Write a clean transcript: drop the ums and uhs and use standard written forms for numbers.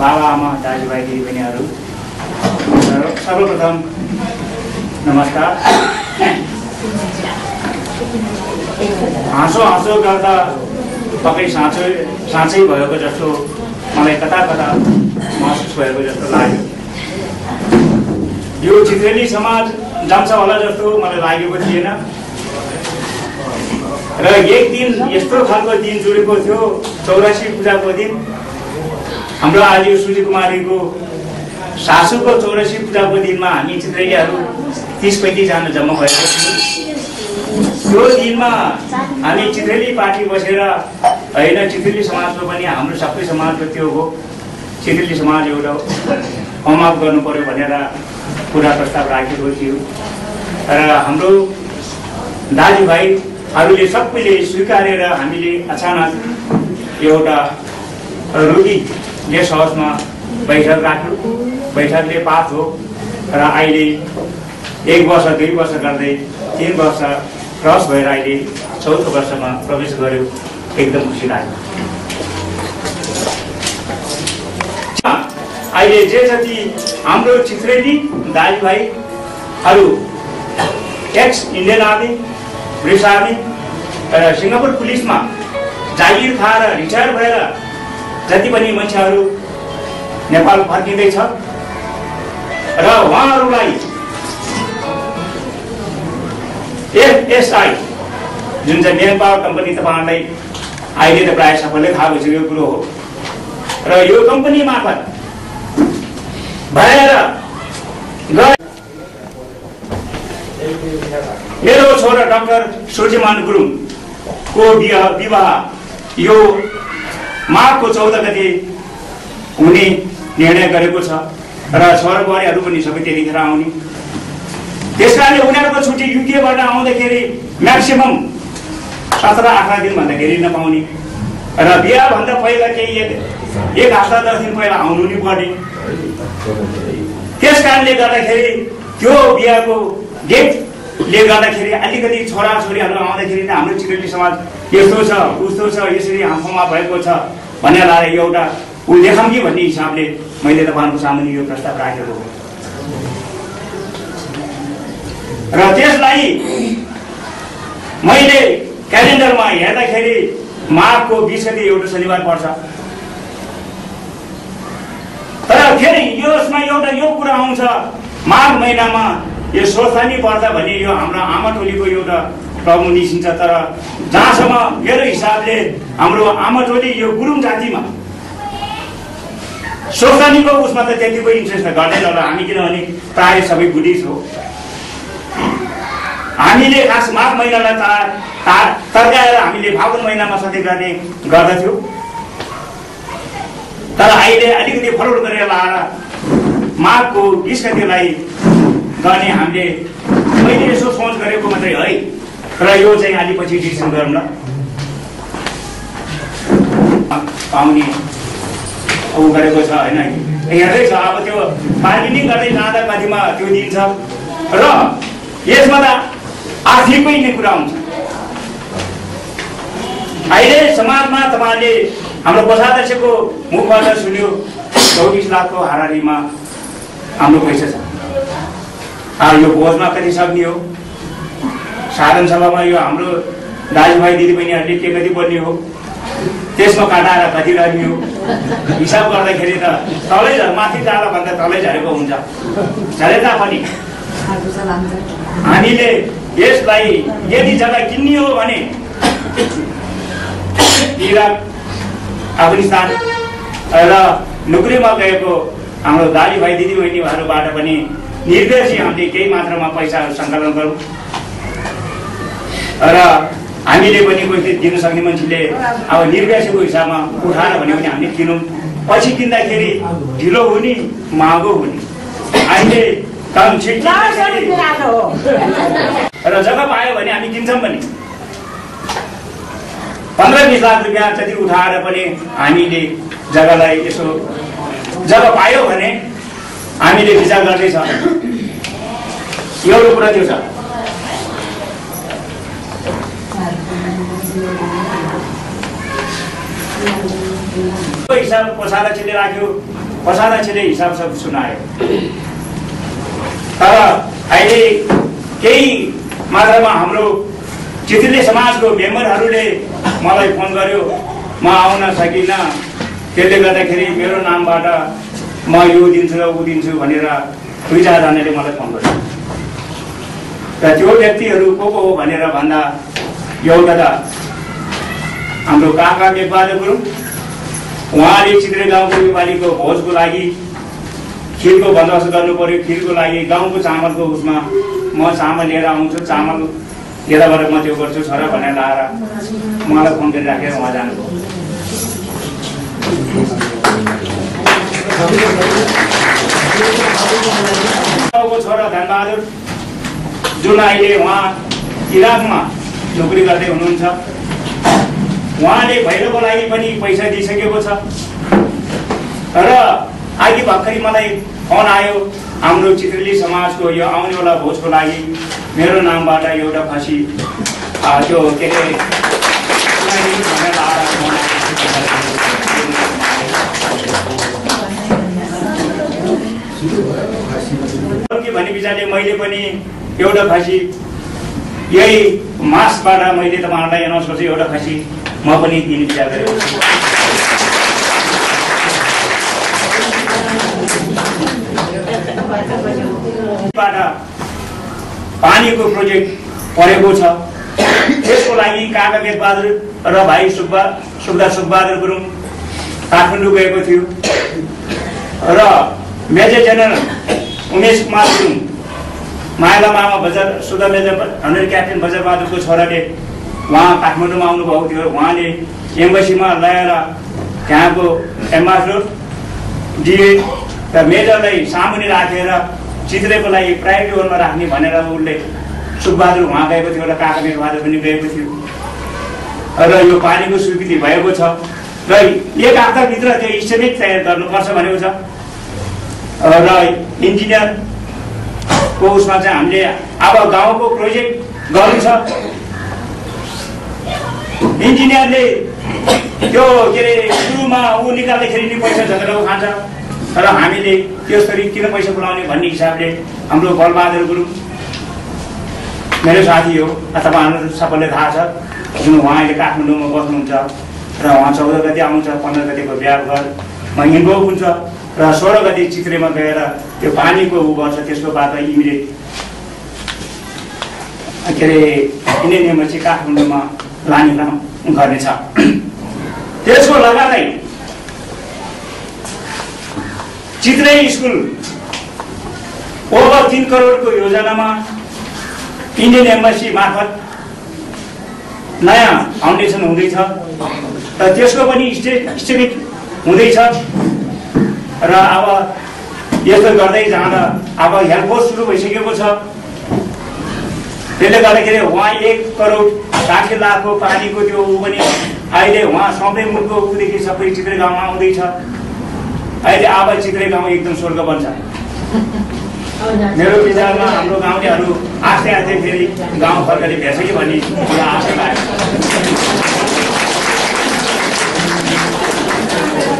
बाबा आमा दाजुभाइ दिदीबहिनीहरू सर्वप्रथम नमस्कार। हाँसो गर्दा पक्कै साँच्चै भएको जस्तो मलाई कता महसुस भएको जस्तो लाग्यो। यो चित्रेली समाज जान्छ होला जस्तो मलाई लागेको थिएन र एक दिन यस्तो खालको दिन जुडेको थियो 84 पूजाको दिन। हाम्रो आज सुजी कुमारीको सासूको 84 पूजाको दिनमा हामी चित्रेलीहरू 30-35 जना जम्मा भएको थियौँ। त्यो दिनमा हामी चित्रेली पार्टी बसेर होइन, चित्रेली समाजको पनि हाम्रो सबै समाजको त्यो हो, चित्रेली समाज एउटा अमाप गर्नु पर्यो भनेर कुरा प्रस्ताव राखेको थियो र हाम्रो दाजुभाइहरूले सबैले स्वीकारेर हामीले अचानक एउटा रुबी गेस्ट हाउसमा बैठक राख्यो। बैठकले पास हो र अहिले 1 वर्ष 2 वर्ष गर्दै 3 वर्ष क्रस भएर अहिले 4थो वर्षमा प्रवेश गर्यो। एकदम खुसी लाग्यो। अहिले जे जति हाम्रो चित्रेली दाजुभाइहरू x Indian army, British army र सिङ्गापुर पुलिसमा जागिर खाएर रिटायर भएर जति पनि मान्छेहरू नेपाल फर्किँदैछ र उहाँहरूलाई एफएसआई जुन चाहिँ मेन पावर कम्पनी तपाईँहरूलाई अहिले त प्रायः सबैले थाहा भइसकेको कुरो हो र यो कम्पनी मार्फत भएर मेरो छोरा डाक्टर सूर्यमान गुरुङको विवाह यो माघको 14 गते हुने निर्णय गरेको छ र छोराबुहारीहरू पनि सबै त्यतिखेर आउने। त्यसकारणले उनीहरूको छुट्टी युकेबाट आउँदाखेरि म्याक्सिमम 17-18 दिन भन्दाखेरि नपाउने र बिहाभन्दा पहिला केही 1 हप्ता 10 दिन पहिला आउनु नि पर्ने। त्यसकारणले गर्दाखेरि त्यो बिहाको डेटले गर्दाखेरि अलिकति छोराछोरीहरू आउँदाखेरि हाम्रो चित्रेली समाज यस्तो छ उस्तो छ यसरी हाम्रोमा भएको छ भनेर एउटा ऊ देखाउँ कि भन्ने हिसाबले मैले तपाईँहरूको सामुन्ने यो प्रस्ताव राखेको हो र त्यसलाई मैले क्यालेन्डरमा हेर्दाखेरि माघको 20 गते एउटा शनिबार पर्छ। तर फेरि यसमा एउटा यो कुरा आउँछ माघ महिनामा यो सोसानी पर्दा भने यो हाम्रो आमा टोलीको एउटा प्रब्लम निस्किन्छ। तर जहाँसम्म मेरो हिसाबले हाम्रो आमा टोली यो गुरुङ जातिमा सोसानीको उसमा त त्यतिको इन्ट्रेस्ट गर्दैन होला हामी, किनभने प्रायः सबै बुद्धिस्ट हो। हामीले खास माघ महिनालाई तर्काएर हामीले फागुन महिनामा सधैँ गर्ने गर्दथ्यौँ। तर अहिले अलिकति फरक गरेर लाएर माघको 20 गतेलाई गर्ने हामीले मैले यसो सोच गरेको मात्रै है र यो चाहिँ अलि पछि डिसिसन गरौँ न पाउने ऊ गरेको छ होइन, हेर्दै छ। अब त्यो बार्गेनिङ गर्दै जाँदा कतिमा त्यो दिन्छ र यसमा त आर्थिकै नै कुरा हुन्छ। अहिले समाजमा तपाईँले हाम्रो कोषाध्यक्षको मुखबाट सुन्यो 24 लाखको हाराहारीमा हाम्रो पैसा छ। यो भोजमा कति सक्ने हो, साधन सभामा यो हाम्रो दाजुभाइ दिदीबहिनीहरूले के कति बोल्ने हो, त्यसमा काटाएर कति लाग्ने हो, हिसाब गर्दाखेरि त तलै माथि जाँदा भन्दा तलै झरेको हुन्छ। झरे तापनि हामीले यसलाई यदि जग्गा किन्ने हो भने इराक, अफगानिस्तान र नोकरीमा गएको हाम्रो दाजुभाइ दिदीबहिनीहरूबाट पनि निर्देशी हामीले केही मात्रामा पैसा सङ्कलन गरौँ र हामीले पनि कोही दिन सक्ने मान्छेले अब निर्देशीको हिसाबमा उठाएर भन्यो भने हामीले किनौँ। पछि किन्दाखेरि ढिलो हुने महँगो हुने अहिले काम छिट र जग्गा पायो भने हामी किन्छौँ पनि 15-20 लाख रुपियाँ जति उठाएर पनि हामीले जग्गालाई यसो जग्गा पायो भने हामीले विचार गर्दैछ। एउटा कुरा त्यो छ। हिसाब कोषाध्यक्षले राख्यो पछाडि हिसाब सब सुनायो। तर अहिले केही मात्रामा हाम्रो चित्रे समाजको मेम्बरहरूले मलाई फोन गर्यो, म आउन सकिनँ, त्यसले गर्दाखेरि मेरो नामबाट म यो दिन्छु र ऊ दिन्छु भनेर 2-4 जनाले मलाई फोन गर्यो। र त्यो व्यक्तिहरू को हो भनेर भन्दा एउटा त हाम्रो काका मेघबहादुर गुरुङ, उहाँले चित्रे गाउँको योपालिको भोजको लागि खिरको बन्दोबस्त गर्नु पर्यो। खिरको लागि गाउँको चामलको उसमा म चामल लिएर आउँछु, चामल यताबाट म त्यो गर्छु छोरा भनेर लाएर मलाई फोन गरिराखेर उहाँ जानुभयो। छोरा धनबहादुर जुन अहिले उहाँ इराकमा नोकरी गर्दै हुनुहुन्छ, उहाँले भैलोको लागि पनि पैसा दिइसकेको छ। र अघि भर्खरै मलाई फोन आयो, हाम्रो चित्रेली समाजको यो आउनेवाला भोजको लागि मेरो नामबाट एउटा खसी त्यो के अरे भन्ने विचारले मैले पनि एउटा खसी यही मासबाट मैले तपाईँहरूलाई एनाउन्स गर्छु, एउटा खसी म पनि दिने विचार गरेको छु। पानीको प्रोजेक्ट परेको छ, त्यसको लागि काका मेघबहादुर र भाइ सुखबहादुर गुरुङ काठमाडौँ गएको थियो र मेजर जेनरल उमेश कुमार गुरुङ माइला मामा बजार सुधा मेजर हनर क्याप्टेन बजारबहादुरको छोराले उहाँ काठमाडौँमा आउनुभएको थियो। उहाँले एम्बेसीमा ल्याएर त्यहाँको एम्बेसडर दिए र मेजरलाई सामुन्ने राखेर चित्रेको लागि प्राइभेट रोलमा राख्ने भनेर उसले सुखबहादुर उहाँ गएको थियो र काका मेघबहादुर पनि गएको थियो र यो पानीको स्वीकृति भएको छ र 1 हप्ताभित्र त्यो इस्टिमेट तयार गर्नुपर्छ भनेको छ। र इन्जिनियरको उसमा चाहिँ हामीले अब गाउँको प्रोजेक्ट गर्नु छ। इन्जिनियरले त्यो के अरे सुरुमा ऊ निकाल्दाखेरि नि पैसा झगेर खान्छ, तर हामीले त्यसरी किन पैसा बोलाउने भन्ने हिसाबले हाम्रो बलबहादुर गुरुङ मेरो साथी हो, तपाईँहरू सबैलाई थाहा छ, जुन उहाँ अहिले काठमाडौँमा बस्नुहुन्छ र उहाँ 14 गते आउँछ, 15 गतेको बिहामा इन्भल्भ हुन्छ र 16 गते चित्रेमा गएर त्यो पानीको ऊ गर्छ। त्यसको बाद इमिडिएट के अरे इन्डियन एम्बेसी काठमाडौँमा लाने काम गर्नेछ। त्यसको लगातार चित्रे स्कुल ओभर 3 करोडको योजनामा इन्डियन एम्बेसी मार्फत नयाँ फाउन्डेसन हुँदैछ र त्यसको पनि स्टेट हुँदैछ। र अब यस्तो गर्दै जाँदा अब हेल्थ फोर्स सुरु भइसकेको छ। त्यसले गर्दाखेरि उहाँ 1 करोड 60 लाखको पानीको त्यो ऊ पनि अहिले उहाँ सबै मुलुकको ऊदेखि सबै चित्रे गाउँमा आउँदैछ। अहिले अब चित्रे गाउँ एकदम स्वर्ग बन्छ। मेरो विचारमा हाम्रो गाउँलेहरू आस्ते आस्ते फेरि गाउँ फर्कने भेट्छ कि भन्ने आशा लाग्छ।